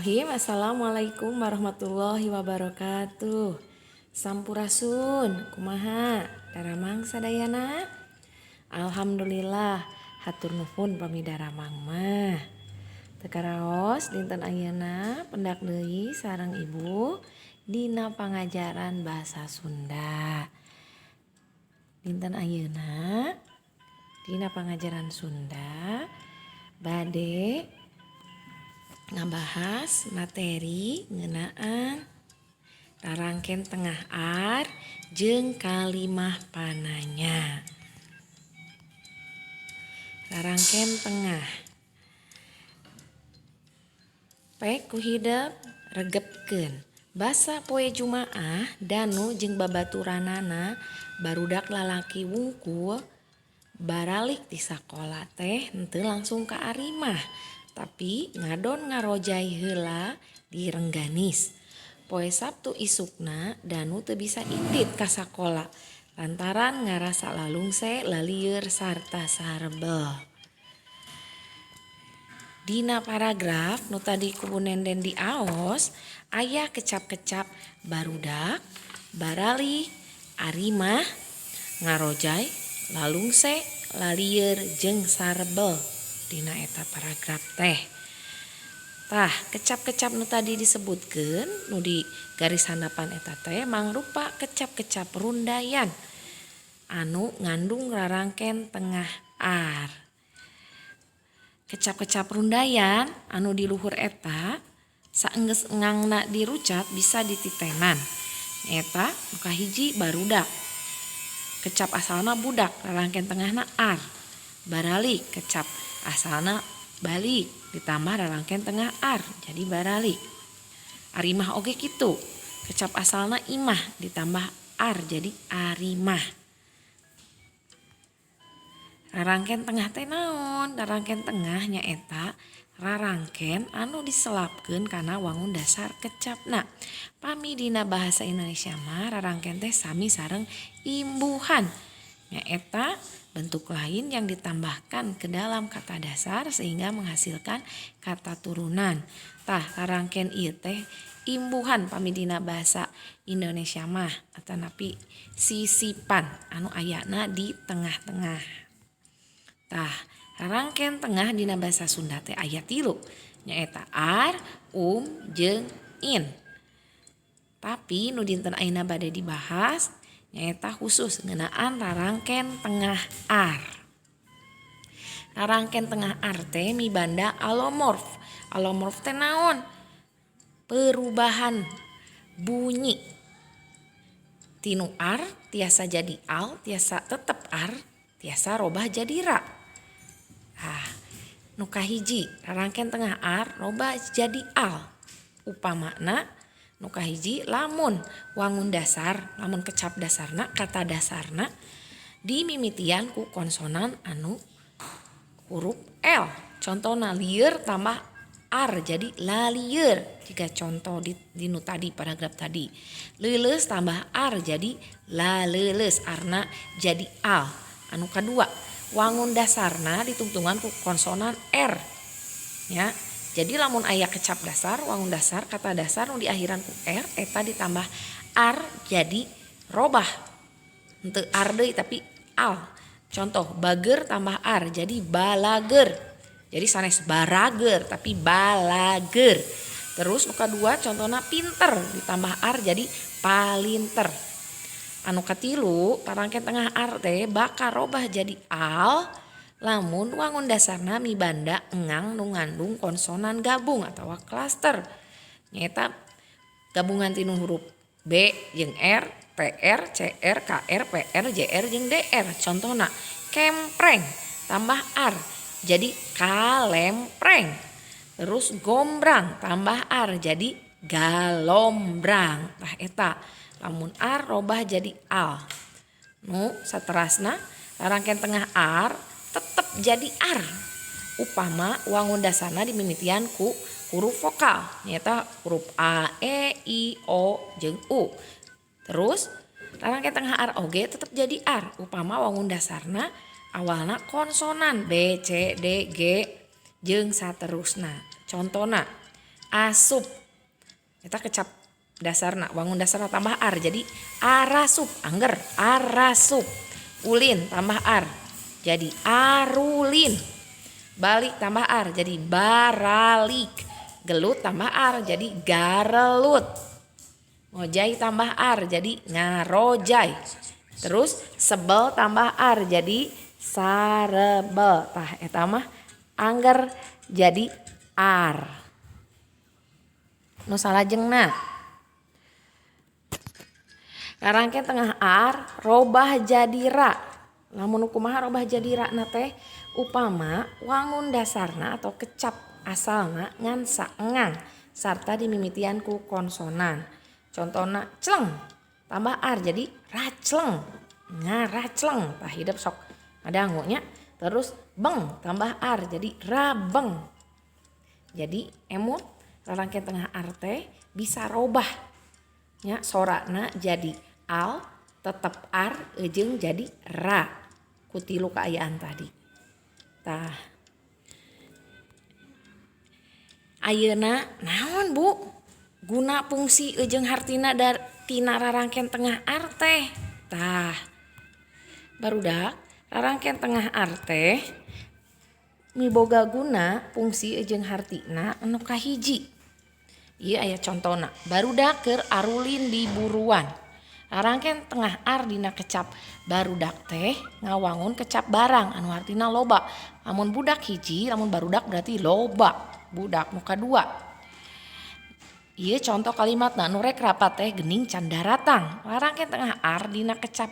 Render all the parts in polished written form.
Bismillahirrahmanirrahim. Assalamualaikum warahmatullahi wabarakatuh. Sampurasun, kumaha? Daramang sadayana? Alhamdulillah, hatur nuhun pami daramang mah. Teu karaos dinten ayeuna pendak deui sareng Ibu dina pangajaran bahasa Sunda. Dinten ayeuna dina pangajaran Sunda bade ngabahas materi ngeunaan rarangken tengah ar jeung kalimah pananya. Rarangken tengah. Pek ku hidep regepkeun. Basa poe Jumaah, Danu jeung babaturanana, barudak lalaki wungkul, baralik ti sakola teh henteu langsung ka arimah, tapi ngadon ngarojay heula di Rengganis. Poe Sabtu isukna, Danu teu bisa indit ka sakola lantaran ngarasa lalungse, lalieur sarta sarebel. Dina paragraf nu tadi ku Bu Nenden diaos, aya kecap-kecap barudak, baralik, arimah, ngarojay, lalungse, lalieur jeung sarebel dina eta paragraf teh. Tah, kecap-kecap nu tadi disebutkeun nu di garis handapan eta teh mangrupa kecap-kecap rundayan anu ngandung rarangken tengah ar. Kecap-kecap rundayan anu di luhur eta saenggeus engangna dirucat bisa dititenan. Nyaeta nu kahiji, barudak. Kecap asalna budak, rarangken tengahna ar. Baralik, kecap asalna balik ditambah rarangken tengah ar jadi baralik. Arimah oge kitu, kecap asalna imah ditambah ar jadi arimah. Rarangken tengah teh naon? Rarangken tengah nyaeta rarangken anu diselapkeun kana wangun dasar kecapna. Pami dina bahasa Indonesia mah rarangken teh sami sareng imbuhan, nyaeta bentuk lain yang ditambahkan ke dalam kata dasar sehingga menghasilkan kata turunan. Tah, rarangken ieu teh imbuhan pami dina bahasa Indonesia mah, atanapi sisipan anu ayana di tengah-tengah. Tah, rarangken tengah dina bahasa Sunda teh aya tilu, nyaeta ar, um, jeung in. Tapi nu dinten ayeuna bade dibahas nyaeta khusus ngeunaan rarangken tengah ar. Rarangken tengah ar teh mibanda alomorf. Alomorf teh naon? Perubahan bunyi. Tinu ar tiasa jadi al, tiasa tetep ar, tiasa robah jadi ra. Ah, nu kahiji, rarangken tengah ar robah jadi al. Upamana nu kahiji, lamun wangun dasar, lamun kecap dasarna, kata dasarna dimimitian ku konsonan anu huruf L. Contohna, lieur tambah ar jadi lalieur. Jika contoh di nu tadi, paragraf tadi. Leuleus tambah ar jadi laleuleus, arna jadi al. Anu kadua, wangun dasarna ditungtungan ku konsonan R. Ya. Jadi lamun aya kecap dasar, wangun dasar, kata dasar nu diakhiran ku R, eta ditambah ar jadi robah. Henteu ar deui, tapi al. Contoh, bager tambah ar jadi balager. Jadi sanes barager, tapi balager. Terus nu kadua, contohna pinter ditambah ar jadi palinter. Anu katilu, rarangken tengah ar teh bakal robah jadi al lamun wangun dasarna mibanda engang nu ngandung konsonan gabung atau klaster. Nyaeta gabungan tinu huruf B jeung R, TR, CR, KR, PR, JR jeung DR. Contohna, kempreng tambah ar jadi kalempreng. Terus gombrang tambah ar jadi galombrang. Tah, eta lamun ar robah jadi al. Nu saterasna, rarangken tengah ar tetep jadi ar upama wangun dasarna dimimitian ku huruf vokal, nyaeta huruf A, E, I, O, jeung U. Terus rarangken tengah ar oge tetep jadi ar upama wangun dasarna awalna konsonan B, C, D, G jeung saterusna. Contona, Asup eta kecap dasarna, wangun dasarna tambah ar jadi arasup, angger arasup. Ulin tambah ar jadi arulin. Balik tambah ar jadi baralik. Gelut tambah ar jadi garelut. Ngojay tambah ar jadi ngarojay. Terus sebel tambah ar jadi sarebel. Tah eta mah angger jadi ar. Nu salajengna rarangken tengah ar robah jadi ra. Lamun kumaha robah jadi ra na teh upama wangun dasarna atau kecap asalna ngan saengang sarta dimimitian ku konsonan. Contohna cleng tambah ar jadi racleng, ngaracleng. Tah hidep sok ngadangu nya. Terus beng tambah ar jadi rabeng. Jadi emut rarangken tengah ar teh bisa robah nya sorana jadi al tetep ar jeung jadi ra ku tilu kaayaan tadi. Tah ayeuna naon Bu guna fungsi jeung hartina tina rarangken tengah ar teh? Tah barudak rarangken tengah ar teh miboga guna fungsi jeung hartina anu kahiji. Ieu aya contona barudak keur arulin di buruan. Rarangken tengah ar dina kecap barudak teh ngawangun kecap barang anu hartina loba. Lamun budak hiji, lamun barudak berarti loba budak nu kadua. Ieu contoh kalimatna nu rek rapat teh geuning can daratang. Rarangken tengah ar dina kecap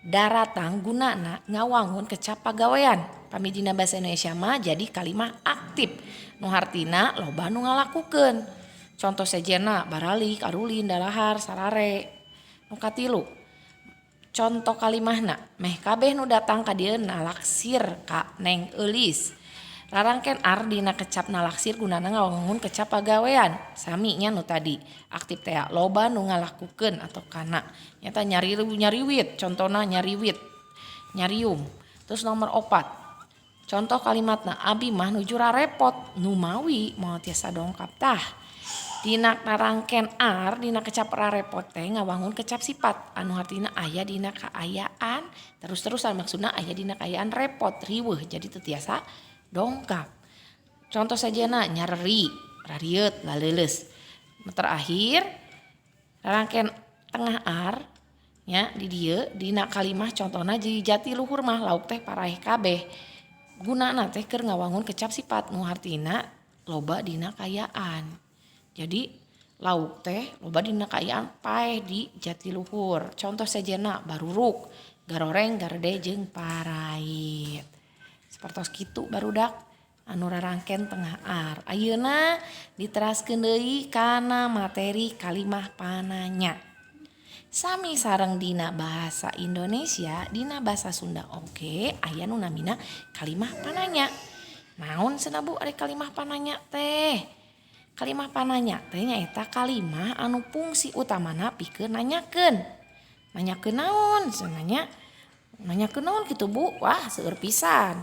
daratang gunana ngawangun kecap pagawean. Pami dina bahasa Indonesia mah jadi kalimah aktif nu hartina loba nu ngalakukeun. Contoh sejenna baralik, arulin, dalahar, sarare. Nu katilu contoh kalimahna meh kabeh nu datang ka dieu nalaksir ka Neng Eulis. Rarangken ar dina kecap nalaksir gunana ngawangun kecap pagawean. Sami nya nu tadi aktif teh loba nu ngalakukeun atau kana. Nyata nyariwit, contona nyariwit, nyarium. Terus nomor 4 contoh kalimatna abi mah nuju rarepot numawi moal tiasa dongkap. Tah dina rarangken ar dina kecap rarepot teh ngawangun kecap sifat anu hartina aya dina kaayaan terus-terusan, maksudna aya dina kaayaan repot riweuh jadi teu tiasa dongkap. Contoh sajena nyareri, rarieut, laleuleus. Nu terakhir rarangken tengah ar nya di dieu dina kalimah contohna jadi jati luhur mah lauk teh paraeh kabeh. Gunana teh keur ngawangun kecap sifat nu hartina loba dina kaayaan. Jadi lauk teh loba dina kaayaan paeh di jatiluhur. Contoh sejenna baruruk, garoreng, garede jeung parait. Sapertos kitu barudak anu rarangken tengah ar. Ayeuna diteraskeun deui kana materi kalimah pananya. Sami sareng dina bahasa Indonesia, dina bahasa Sunda oge aya nu namina kalimah pananya. Naon cenah Bu ari kalimah pananya teh? Kalimah pananya teh nyaeta kalimah anu fungsi utamana pikeun nanyakeun. Nanyakeun naon cenah nya? Nanyakeun naon kitu Bu? Wah seueur pisan.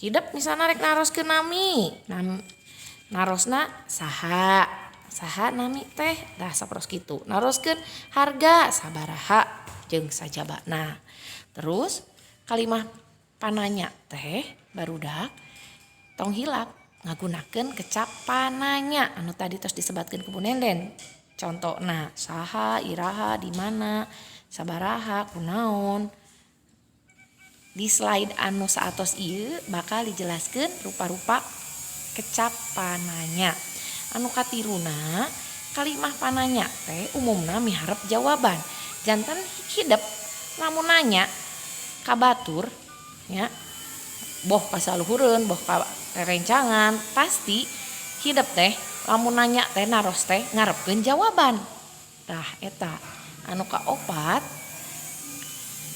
Hidep misalna rek naroskeun nami, narosna saha? Saha nami teh? Tah sapertos kitu. Naroskeun harga sabaraha jeung sajabana. Terus kalimah pananya teh barudak tong hilap ngagunakeun kecap pananya anu tadi tos disebatkeun ku Bu Nenden. Contona saha, iraha, di mana, sabaraha, kunaon. Di slide anu saatos ieu bakal dijelaskeun rupa-rupa kecap pananya. Anu katiruna kalimah pananya teh umumna miharep jawaban. Janten hidep lamun nanya ka batur nya boh ka saluhureun boh ka rerencangan pasti hidep teh lamun nanya teh naros teh ngarepkeun jawaban. Tah eta anu kaopat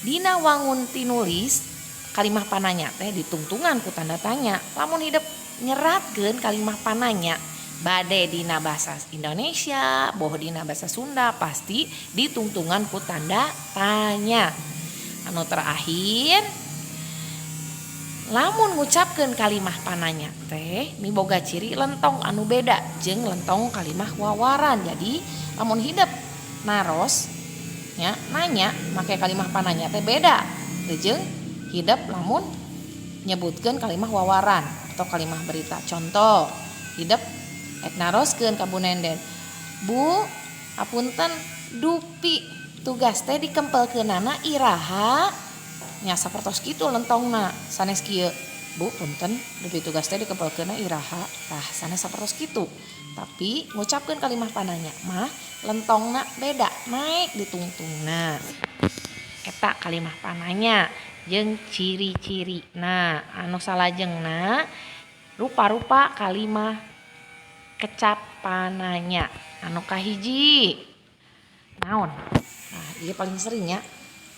dina wangun tinulis kalimah pananya teh ditungtungan ku tanda tanya. Lamun hidep nyeratkeun kalimah pananya bade dina bahasa Indonesia boh dina bahasa Sunda pasti ditungtungan ku tanda tanya. Anu terakhir Lamun ngucapkeun kalimah pananya teh miboga ciri lentong anu beda jeung lentong kalimah wawaran. Jadi lamun hidep naros nya nanya make kalimah pananya teh beda jeung hidep lamun nyebutkeun kalimah wawaran atau kalimah berita. Contoh hidep ek naroskeun ka Bu Nenden, Bu apunten dupi tugas teh dikempelkeunana iraha nya sapertos kitu lentongna sanes kieu. Bu punten dupi tugas teh dikempelkeunna iraha, tah sanes sapertos kitu. Tapi ngucapkeun kalimah pananya mah lentongna beda naik ditungtungna. Eta kalimah pananya jeung ciri-cirina. Anu salajengna rupa-rupa kalimah kecap pananya. Anu kahiji naon? Nah, ieu paling sering nya.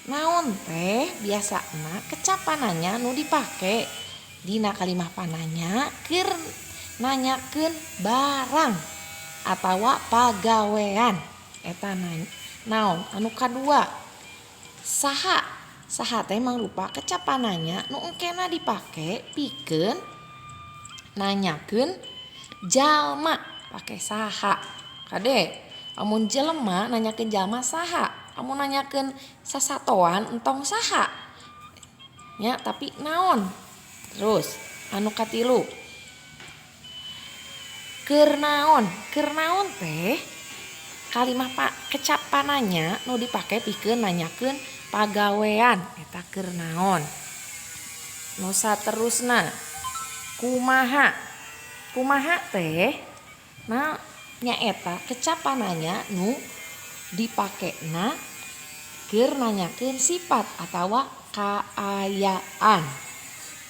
Naon teh biasana kecap pananya nu dipake dina kalimah pananya keur nanyakeun barang atawa pagawean. Eta naon. Anu kadua saha. Saha teh mangrupa kecap pananya nu engkena dipake pikeun nanyakeun jalma pake saha. Kade amun jelema nanyakeun jalma saha, amun nanyakeun sasatoan entong saha nya tapi naon. Terus anu katilu keur naon. Keur naon teh kalimah kecap pananya nu dipake pikeun nanyakeun pagawean eta keur naon. Nu saterusna kumaha. Kumaha teh nah nyaeta kecap pananya nu dipakena keur nanyakeun sifat atawa kaayaan.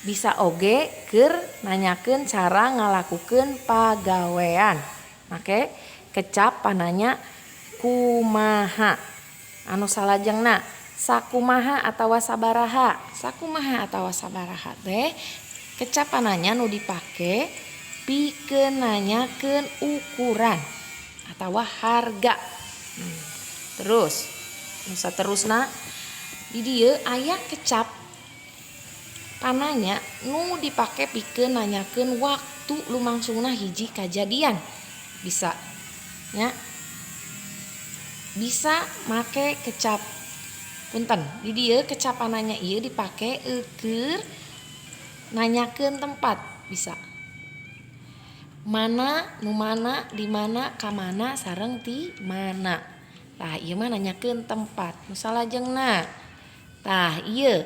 Bisa oge keur nanyakeun cara ngalakukeun pagawean. Make kecap pananya kumaha. Anu salajengna sakumaha atawa sabaraha. Sakumaha atawa sabaraha teh kecap pananya nu dipake pikeun nanyakeun ukuran atawa harga. Terus nu saterusna di dieu aya kecap pananya nu dipake pikeun nanyakeun waktu lumangsungna hiji kajadian. Bisa nya bisa make kecap punten di dieu kecap pananya ieu dipake keur nanyakeun tempat. Bisa mana nu mana di mana ka mana sareng ti mana. Tah ieu mah nanyakeun tempat. Nu salajengna tah ieu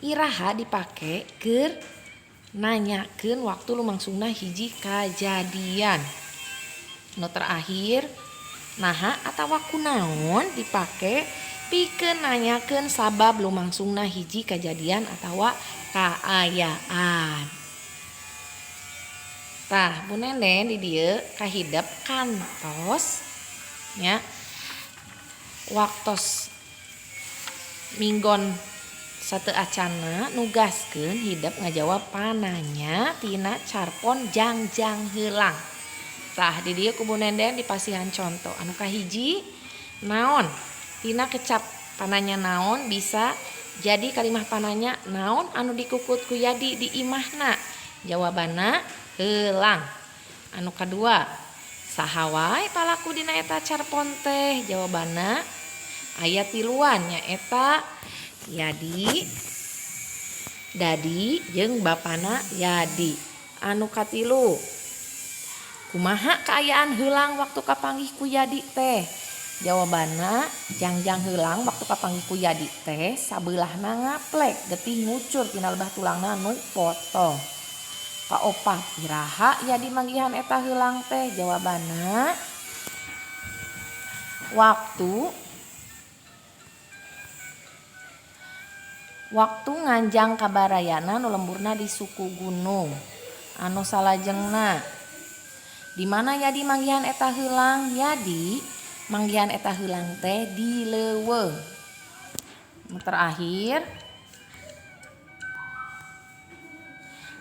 iraha dipake keur nanyakeun waktu lumangsungna hiji kajadian. Nu terakhir naha atawa kunaon dipake pikeun nanyakeun sabab lumangsungna hiji kajadian atawa kaayaan. Tah Bu Nenden di dieu kahidep kantos nya waktos minggon sateu acana nugaskeun hidep ngajawab pananya tina carpon jangjang heulang. Tah di dieu ku Bu Nenden dipasihan contoh anu kahiji naon. Tina kecap pananya naon bisa jadi kalimah pananya naon anu dikukut ku Yadi di imahna. Jawabanna heulang. Anu kadua saha wae palaku dina eta carpon teh. Jawabanna aya tiluan nyaeta Yadi, Dadi jeung bapana Yadi. Anu katilu kumaha kaayaan heulang waktu kapanggih ku Yadi teh. Jawabanna jangjang heulang waktu kapanggih ku Yadi teh sabeulahna ngaplek getih ngucur tina lebah tulangna nu potong. Kaopat iraha Yadi manggihan eta heulang teh. Jawabanna waktu nganjang ka barayana nu lemburna di suku gunung. Anu salajengna di mana Yadi manggihan eta heulang? Yadi manggihan eta heulang teh di leuweung. Terakhir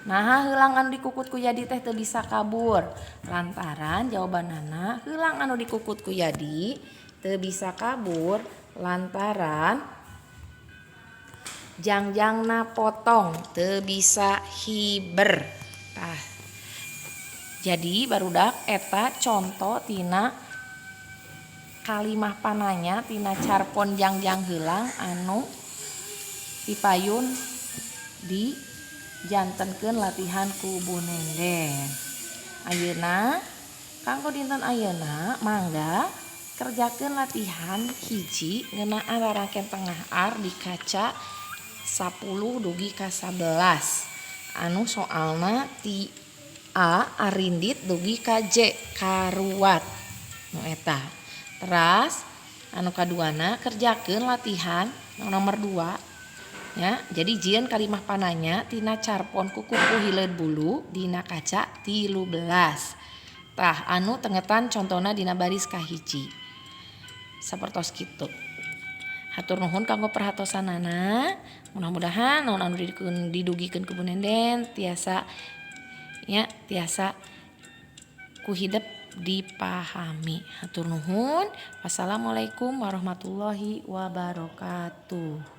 naha heulang anu dikukut ku Yadi teh teu bisa kabur. Lantaran jawabanana heulang anu dikukut ku Yadi teu bisa kabur lantaran Jangjangna potong teu bisa hiber. Tah, jadi barudak, eta conto tina kalimah pananya tina carpon Jangjang Heulang anu dipayun dijantenkeun latihan ku Bu Nenden. Ayeuna kanggo dinten ayeuna, mangga kerjakeun latihan 1 ngeunaan rarangken tengah ar di kaca 10 dugi ka 11 anu soalna ti A arindit dugi ka J karuat nu eta. Teras anu kaduana, kerjakeun latihan nomor 2 ya. Jadi jieun kalimah pananya tina carpon Kukuku Hileud Bulu dina kaca 13. Tah, anu tengetan contona dina baris kahiji. Sapertos kitu. Hatur nuhun kanggo perhatosanana. Mudah-mudahan naon anu didugikeun ku Bu Nenden tiasa nya, tiasa ku hidep dipahami. Hatur nuhun. Wassalamualaikum warahmatullahi wabarakatuh.